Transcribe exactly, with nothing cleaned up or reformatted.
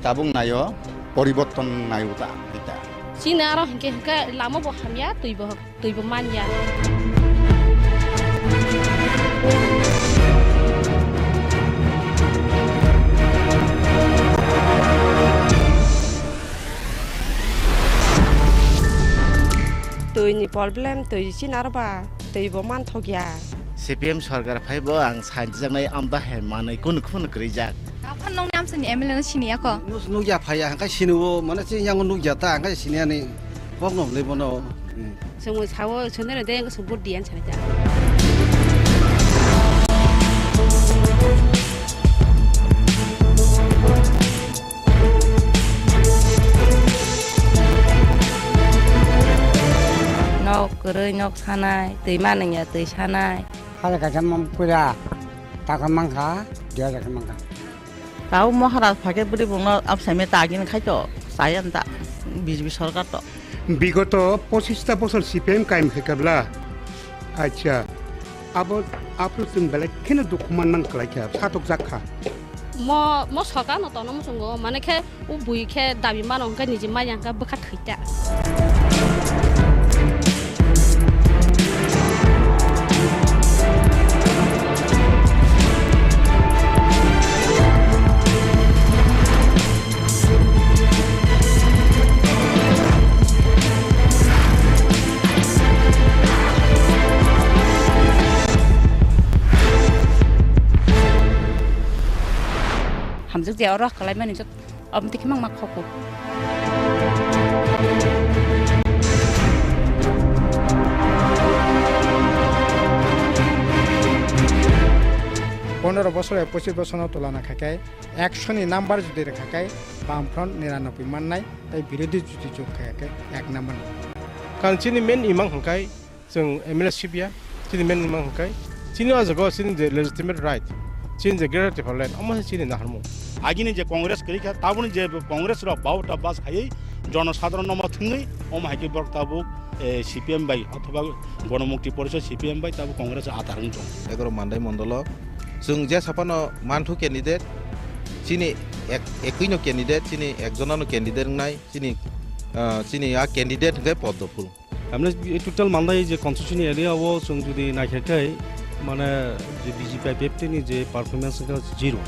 Tabuk naio, poriborton naio ta, ta. Chini aro hinkhe, hinkhe lama bo hamya, twi bo, twi bo manya. Twi ni problem, twi chini aro ba, twi bo manthok ya. C P M sorkar phai bo ang santijaknai amda hai manwi kunu kunu kwrwijak. Aphano nokni amsani M L A no siniya kho? Nus-, nukya phaiya, hangkai sinio, mane chini yango nukya ta, hangkai siniyani kokno hwnwi bono. Hmm. Chwngno sao, chwngno de, chwng vote diyan sanai ta. Nok kwrwi nok sanai, twi manwngya twi sanai. Hal kaisa mam puja, taka mankha, dia taka mankha. Tao Maharaj phai khe bwrwi bongno absaimai tagini khai to, chaya ta B J P sorkar to. Bigoto pochista bosor C P M kaim khai kabla. Acha, abo, abo chwng belai kheno dukhu manman kwlai kha, satok jak kha. Mo, mo sorkar no tono muchungo, mane khe o bui khe dabi mano hwnkhe niji manya hwnkhe bwkha thwi ta. Hamjak je oro kwlaimani jot-, Omo twi khe mangma khoko. Pondro bosor bai pochis bosor no tulana khai khe ekso ni number jodi rwkha khe Bamfront niranoboi mannai, tei birodhi jodi jok kha khe ek number no. Karon chini main imang hwnkhe Chwng M L A sibya, chini main imang hwnkhe, chini o jaga o chini je legitimate right, chini je Greater Tipraland, omo se chini naharmung. Agini je Congress kwrwi kha, tabukni je Congress rok baota bas khaiwi jonosadharon no thwngwi, omo hai khe borok tabuk, eh, C P M bai othoba Ganamukti Porishad C P M bai tabuk Congress o atar wng tongo. Egaroh Mandai mondolo chwng jesa phano manthu candidate, chini ek-, ekwi no candidate, chini ekjona no candidate wngnai, chini, ah, chini a candidate hwnkhe Poddo Phul. Emne total Mandai je constituency area o chwng jodi naikha khe, mane je B J P I P F T ni je performance wngkha zero.